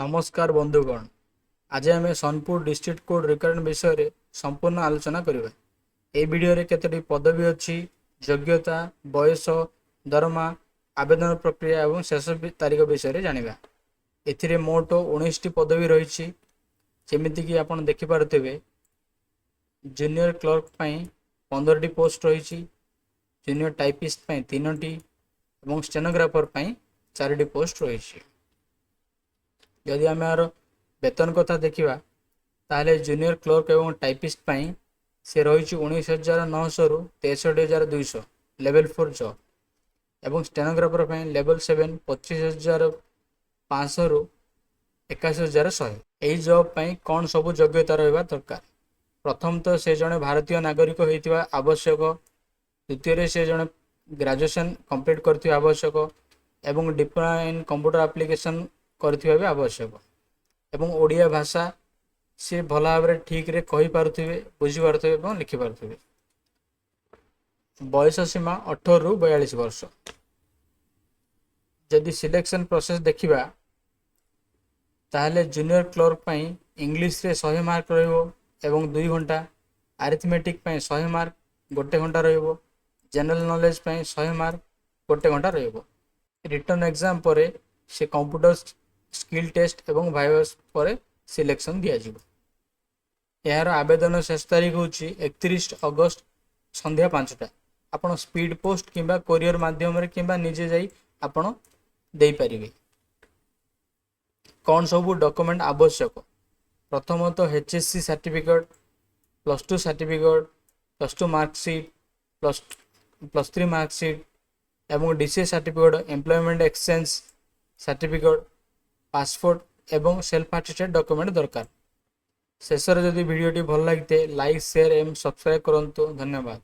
ନମସ୍କାର ବନ୍ଧୁଗଣ, ଆଜି ଆମେ ସୋନପୁର ଡିଷ୍ଟ୍ରିକ୍ଟ କୋର୍ଟ ରିକ୍ରୁଟମେଣ୍ଟ ବିଷୟରେ ସମ୍ପୂର୍ଣ୍ଣ ଆଲୋଚନା କରିବା। ଏହି ଭିଡ଼ିଓରେ କେତୋଟି ପଦବୀ ଅଛି, ଯୋଗ୍ୟତା, ବୟସ, ଦରମା, ଆବେଦନ ପ୍ରକ୍ରିୟା ଏବଂ ଶେଷ ତାରିଖ ବିଷୟରେ ଜାଣିବା। ଏଥିରେ ମୋଟ 19ଟି ପଦବୀ ରହିଛି। ଯେମିତିକି ଆପଣ ଦେଖିପାରୁଥିବେ, ଜୁନିୟର କ୍ଲର୍କ ପାଇଁ 15ଟି ପୋଷ୍ଟ ରହିଛି, ଜୁନିୟର ଟାଇପିଷ୍ଟ ପାଇଁ ତିନୋଟି ଏବଂ ଷ୍ଟେନୋଗ୍ରାଫର ପାଇଁ ଚାରିଟି ପୋଷ୍ଟ ରହିଛି। ଯଦି ଆମେ ଏହାର ବେତନ କଥା ଦେଖିବା, ତାହେଲେ ଜୁନିୟର କ୍ଲର୍କ ଏବଂ ଟାଇପିଷ୍ଟ ପାଇଁ ସେ ରହିଛି 19,900ରୁ 63,200, ଲେଭେଲ୍ 4 ଜବ୍ ଏବଂ ଷ୍ଟେନୋଗ୍ରାଫର ପାଇଁ ଲେଭେଲ୍ 7 25,500ରୁ 81,100। ଏହି ଜବ୍ ପାଇଁ କ'ଣ ସବୁ ଯୋଗ୍ୟତା ରହିବା ଦରକାର? ପ୍ରଥମତଃ, ସେ ଜଣେ ଭାରତୀୟ ନାଗରିକ ହୋଇଥିବା ଆବଶ୍ୟକ। ଦ୍ୱିତୀୟରେ, ସେ ଜଣେ ଗ୍ରାଜୁଏସନ୍ କମ୍ପ୍ଲିଟ୍ କରିଥିବା ଆବଶ୍ୟକ ଏବଂ ଡିପ୍ଲୋମା ଇନ୍ କମ୍ପ୍ୟୁଟର ଆପ୍ଲିକେସନ୍ କରିଥିବା ବି ଆବଶ୍ୟକ ଏବଂ ଓଡ଼ିଆ ଭାଷା ସେ ଭଲ ଭାବରେ ଠିକରେ କହିପାରୁଥିବେ, ବୁଝିପାରୁଥିବେ ଏବଂ ଲେଖିପାରୁଥିବେ। ବୟସ ସୀମା 18ରୁ 42 ବର୍ଷ। ଯଦି ସିଲେକ୍ସନ୍ ପ୍ରୋସେସ୍ ଦେଖିବା, ତାହେଲେ ଜୁନିୟର କ୍ଲର୍କ ପାଇଁ ଇଂଲିଶରେ 100 ମାର୍କ ରହିବ ଏବଂ 2 ଘଣ୍ଟା, ଆରିଥମେଟିକ୍ ପାଇଁ 100 ମାର୍କ ଗୋଟେ ଘଣ୍ଟା ରହିବ, ଜେନେରାଲ ନଲେଜ ପାଇଁ 100 ମାର୍କ ଗୋଟେ ଘଣ୍ଟା ରହିବ। ରିଟନ୍ ଏକ୍ଜାମ୍ ପରେ ସେ କମ୍ପ୍ୟୁଟର ସ୍କିଲ୍ ଟେଷ୍ଟ ଏବଂ ଭାଇଭା ପରେ ସିଲେକ୍ସନ୍ ଦିଆଯିବ। ଏହାର ଆବେଦନ ଶେଷ ତାରିଖ ହେଉଛି 31 ଅଗଷ୍ଟ ସନ୍ଧ୍ୟା 5ଟା। ଆପଣ ସ୍ପିଡ୍ ପୋଷ୍ଟ କିମ୍ବା କୋରିଅର ମାଧ୍ୟମରେ କିମ୍ବା ନିଜେ ଯାଇ ଆପଣ ଦେଇପାରିବେ। କ'ଣ ସବୁ ଡକୁମେଣ୍ଟ ଆବଶ୍ୟକ? ପ୍ରଥମତଃ HSC certificate, +2 certificate, +2 marksheet, +3 marksheet ଏବଂ DCA certificate, employment exchange certificate, passport ଏବଂ ସେଲ୍ଫ ଆଟେଷ୍ଟେଡ୍ ଡକୁମେଣ୍ଟ ଦରକାର। ଶେଷରେ ଯଦି ଭିଡ଼ିଓଟି ଭଲ ଲାଗିଥାଏ, ଲାଇକ୍, ସେୟାର ଏବଂ ସବସ୍କ୍ରାଇବ୍ କରନ୍ତୁ। ଧନ୍ୟବାଦ।